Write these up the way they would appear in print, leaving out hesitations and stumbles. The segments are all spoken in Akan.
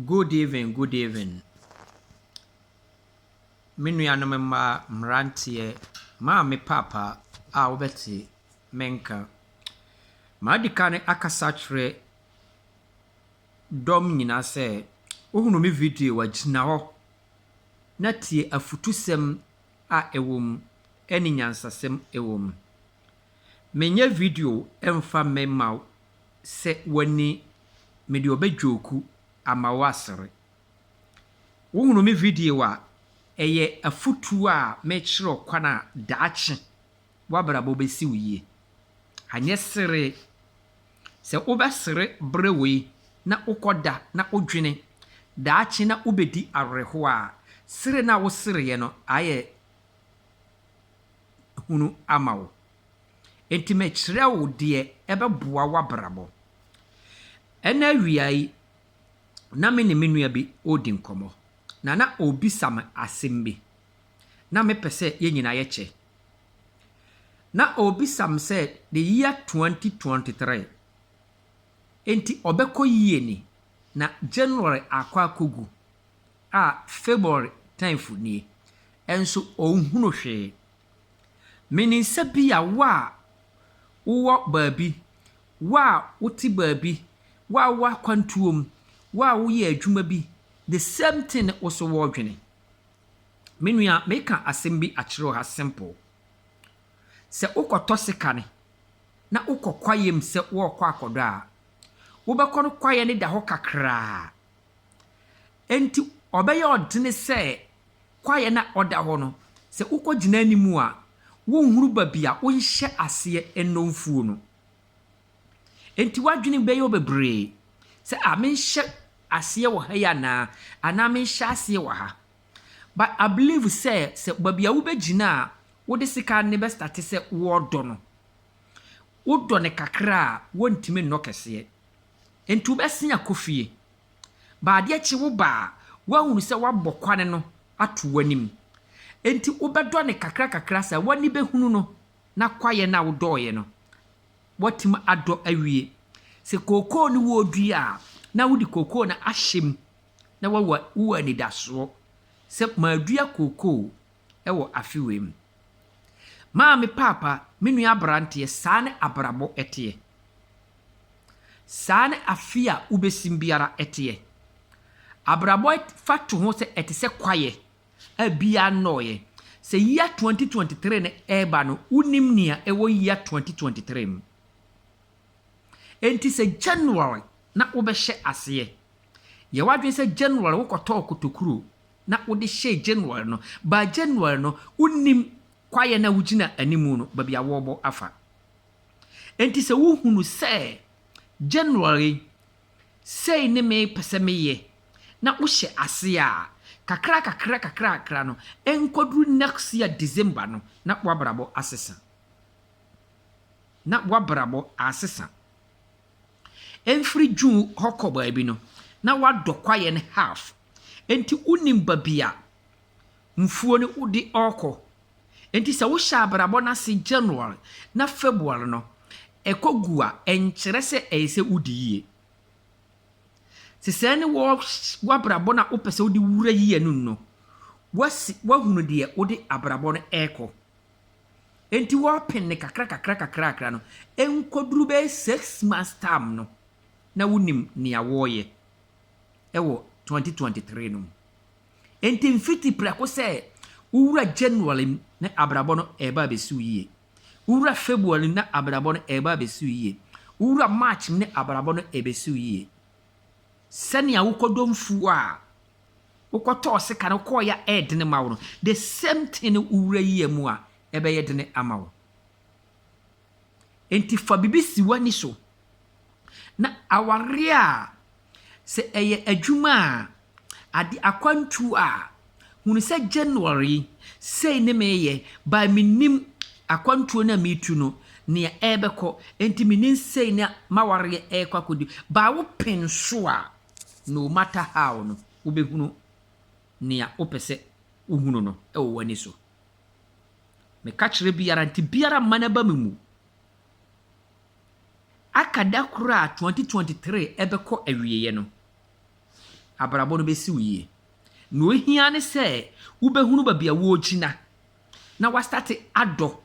Good evening, good evening. Me nuanom mmaa, mmeranteɛ, maame, paapa a wobɛte me nka. Madi kan akasa akyerɛ dɔm nyinaa sɛ wohunu me video a, gyina hɔ na tie afutusɛm a ɛwɔ mu ne nyansasɛm ɛwɔ mu. Menyɛ video mfa mma wo sɛ w'ani mede ɔbɛdwoku ama wo asere. Wohunu me video a, ɛyɛ afutuo a mekyerɛ wo kwan a daakye w'abrabɔ bɛsi wo yie. Anyɛ sere. Sɛ wobɛsere bere wei na wokɔda na wodwene daakye na wobɛdi awerɛhoɔ a, sere no a wosereeɛ no ayɛ hunu ama wo. Enti mekyerɛ wo deɛ ɛbɛboa w'abrabɔ. Ɛna awia yi, na me ne me nua bi ɔredi nkɔmmɔ. Na ɔrebisa me asɛm bi. Na mepɛ sɛ yɛn nyinaa yɛkyɛ. Na ɔrebisa me sɛ the year 2023, enti ɔbɛkɔ yie ni na January akɔ akɔgu a February 10th nie. Ɛnso ɔnhunu hwee. Menim sɛ bi a wo a wowɔ baabi, wo a wote baabi, wo a wowɔ akwantuo mu, wo a woyɛ adwuma bi, the same thing wo so wɔredwene. Me nua, meka asɛm bi akyerɛ wo ha simple. Sɛ wokɔtɔ sekane na wokɔ kwaeɛ mu sɛ wɔrekɔ akɔdɔ a, wobɛkɔ no kwaeɛ no da hɔ kakraa. Enti ɔbɛyɛ ɔdene sɛ kwaeɛ no a ɔda hɔ no, sɛ wokɔgyina anim a, wonhunu baabi a wonhyɛ aseɛ nnɔ mfuo no. Enti w'adwene bɛyɛ wo bebree sɛ a menhyɛ aseɛ wɔ ha yi anaa, anaa menhyɛ aseɛ wɔ ha. But I believe sɛ baabi a wobɛgyina a wode sika ne bɛstart sɛ wɔredɔ no, wodɔ ne kakra a wɔntumi nnɔ kɛseɛ. Enti wobɛsen akɔ fie. Baadeɛ kye wo ba a, woahunu sɛ woabɔ kwane no ato w'anim. Enti wobɛdɔ ne kakra kakra sɛ w'ani bɛhunu no na kwaeɛ no a wodɔɔeɛ no, woatumi adɔ awie. Sɛ kookoo no wɔredua a, na wode kookoo no ahyɛ mu na wowɔ anidasoɔ sɛ madua kookoo wɔ afe wei mu. Maame paapa, me nua aberanteɛ, saa ne abrabɔ teɛ. Saa ne afe a wobɛsim biara teɛ. Abrabɔ fa to ho sɛ ɛte sɛ kwaeɛ a biara nnɔɔeɛ. Sɛ year 2023 no ɛreba no, wonim nea ɛwɔ year 2023 mu. Enti sɛ January na wobɛhyɛ aseɛ, yɛ w'adwene sɛ January wokɔtɔɔ kotokuro na wode hyɛɛ January no, by January no, wonim kwaeɛ no a wogyina animu no, baabi a wɔrebɔ afa. Enti sɛ wohunu sɛ January sei ne mepɛ sɛ meyɛ na wohyɛ aseɛ a, kakra kakra kakra kakra no, ɛnkɔduru next year December no, na w'abrabɔ asesa. Na w'abrabɔ asesa. Ɛmfiri June hɔ kɔ baabi no, na woadɔ kwaeɛ no half. Enti wonim baabi a mfuo no wode ɔrekɔ. Enti sɛ wohyɛ abrabɔ no ase January na February no, ɛkɔ gu a, ɛnkyerɛ sɛ ɛyɛ sɛ wodi yie. Sɛ sɛɛ ne w'abrabɔ no a wopɛ sɛ wode wura yie no no, woasi woahunu deɛ wode abrabɔ no ɛrekɔ. Enti wɔrepem ne kakra kakra kakra kakra no, ɛnkɔduru bɛyɛ 6 months time no, na wonim nea wɔreyɛ ɛwɔ 2023 no mu. Enti mfiti prɛko sɛ wowura January mu na abrabɔ no ɛreba abɛsi wo yie. Wowura February na abrabɔ no ɛreba abɛsi wo yie. Wowura March mu ne abrabɔ no ɛbɛsi wo yie. Sɛnea wokɔdɔ mfuo a wokɔtɔɔ sika no wokɔɔyɛ a ɛyɛ ma wo no, the same thing no wowura yie mu a ɛbɛyɛ dene ama wo. Enti fa biribi si w'ani so na awareɛ a sɛ ɛyɛ adwuma a ade akwantuo a hunu sɛ January sei ne meyɛ by menim akwantuo no a meretu no nea ɛrebɛkɔ enti menim sei ne m'awareɛ ɛrekɔ akɔdi baa wopem so a, no matter how no, wobɛhunu nea wopɛ sɛ wohunu no ɛwɔ w'ani so. Meka kyerɛ biara nti biara mma n'aba me mu. Aka da koro a 2023 ɛbɛkɔ awieeɛ no. Abrabɔ no bɛsi wo yie. Nea ohia ne sɛ wobɛhunu baabi a wɔregyina na woastarte adɔ.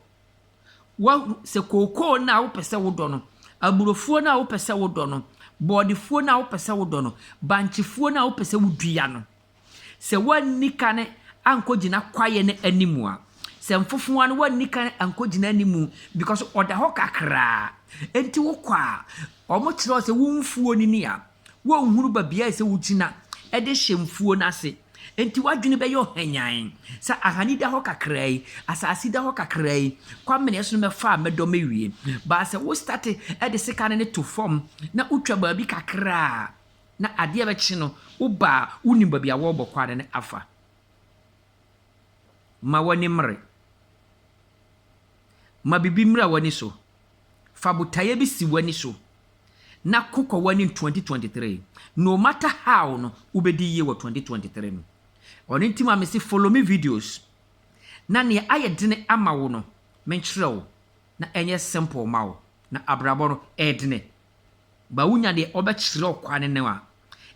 Woahu sɛ kookoo no a wopɛ sɛ wodɔ no, aburofuo no a wopɛ sɛ wodɔ no, bɔɔdefuo no a wopɛ sɛ wodɔ no, bankyefuo no a wopɛ sɛ wodua no, sɛ woanni kan ankɔgyina kwaeɛ no anim a, sɛ mfofowa no woanni kan ankɔgyina anim because ɔda hɔ kakraa, enti wokɔ a, wɔkyerɛ wo sɛ wo mfuo no ni a, Wonhunu baabi a ɛsɛ sɛ wogyina de hyɛ mfuo no ase. Enti w'adwene bɛyɛ ɔhanyan sɛ ahane da hɔ kakraa yi, asase da hɔ kakraa yi, Kwamene so no mɛfa a mɛdɔ mɛwie. But sɛ wo starte de sekan no to fam na wotwa baabi kakra a, na adeɛ bɛkye no, woba a wonim baabi a wɔrebɔ kwane no afa. Ma w'ani mmere. Ma biribi mmra w'ani so. Fa botaeɛ bi si w'ani so na ko kɔ w'anim 2023. No matter how no, wobɛdi yie wɔ 2023 mu. Ɔno nti ma mese follow me videos na nea ayɛ dene ama wo no, menkyerɛ wo na ɛnyɛ simple ma wo. Na abrabɔ no, ɛyɛ dene. Ba wonya deɛ ɔbɛkyerɛ wo kwane no a.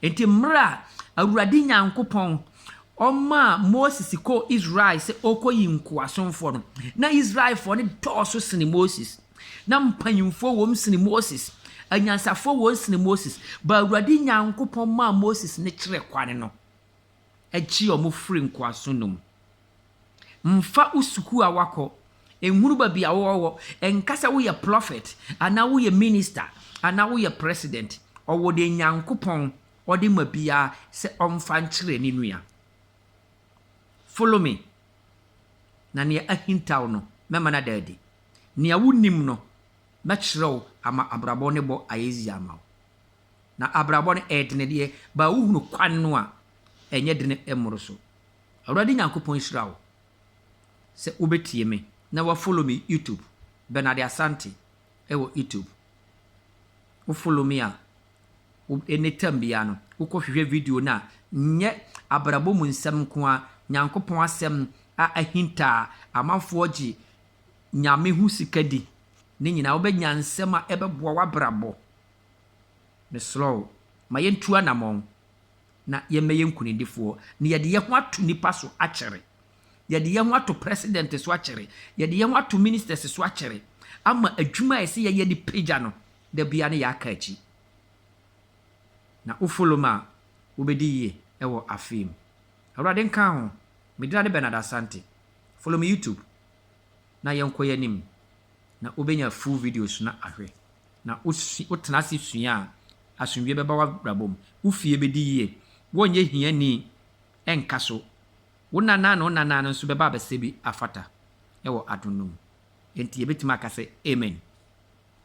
Enti mmerɛ a Awurade Nyankopɔn ɔmaa Moses kɔɔ Israel sɛ ɔrekɔyi nkoasomfoɔ no, na Israelfoɔ no dɔɔso sene Moses. Na mpanyimfoɔ wɔ mu sene Moses. Anyansafoɔ wɔ mu sene Moses. Ba Awurade Nyankopɔn maa Moses ne kyerɛ kwane no, gyee wɔn firi nkoasom no mu. Mfa wo sukuu a woakɔ, nhunu baabi a wowɔ, nka sɛ woyɛ prɔfɛt anaa woyɛ minista anaa woyɛ president. Ɔwɔ deɛ Nyankopɔn ɔde ma biara sɛ ɔmfa nkyerɛ ne nua. Follow me, na nea ahintaw no, mɛma no ada adi. Nea wonnim no, mɛkyerɛ wo ama abrabɔ no bɔ ayɛ yie ama wo. Na abrabɔ no, ɛyɛ dene deɛ, but wohunu kwan no a, ɛnyɛ dene mmoro so. Awurade Nyankopɔn nhyira wo sɛ wobɛtie me na wa follow me YouTube, Bernard Asante ɛwɔ YouTube. Wo follow me a, any time biara no, wokɔ hwehwɛ video no a, nyɛ abrabɔ mu nsɛm nko a, Nyankopɔn asɛm a ahinta a amanfoɔ gye Nyame ho sika di ne nyinaa, wobɛnya nsɛm a ɛbɛboa w'abrabɔ. Mesrɛ wo, ma yɛntu anammɔn na yɛmmɛyɛ nkunimdifoɔ, na yɛde yɛn ho ato nnipa so akyɛre. Yɛde yɛn ho ato president so akyɛre. Yɛde yɛn ho ato ministers so akyɛre. Ama adwuma a ɛsɛ yɛyɛ de pagya no, da biara no yɛaka akyi. Na wo follow me a, wobɛdi yie wɔ afe yi mu. Awurade nka ho. Me din ne Bernard Asante. Follow me YouTube na yɛnkɔ yɛn anim na wobɛnya full videos na ahwɛ. Na wotena ase sua a, asomdwie bɛba w'abrabɔ mu. Wo fie bɛdi yie. Wonyɛ hiani nka so. Wo nana ne wo nana no nso bɛba abɛsɛ bi afata wɔ adom no mu. Enti yɛbɛtumi aka sɛ amen.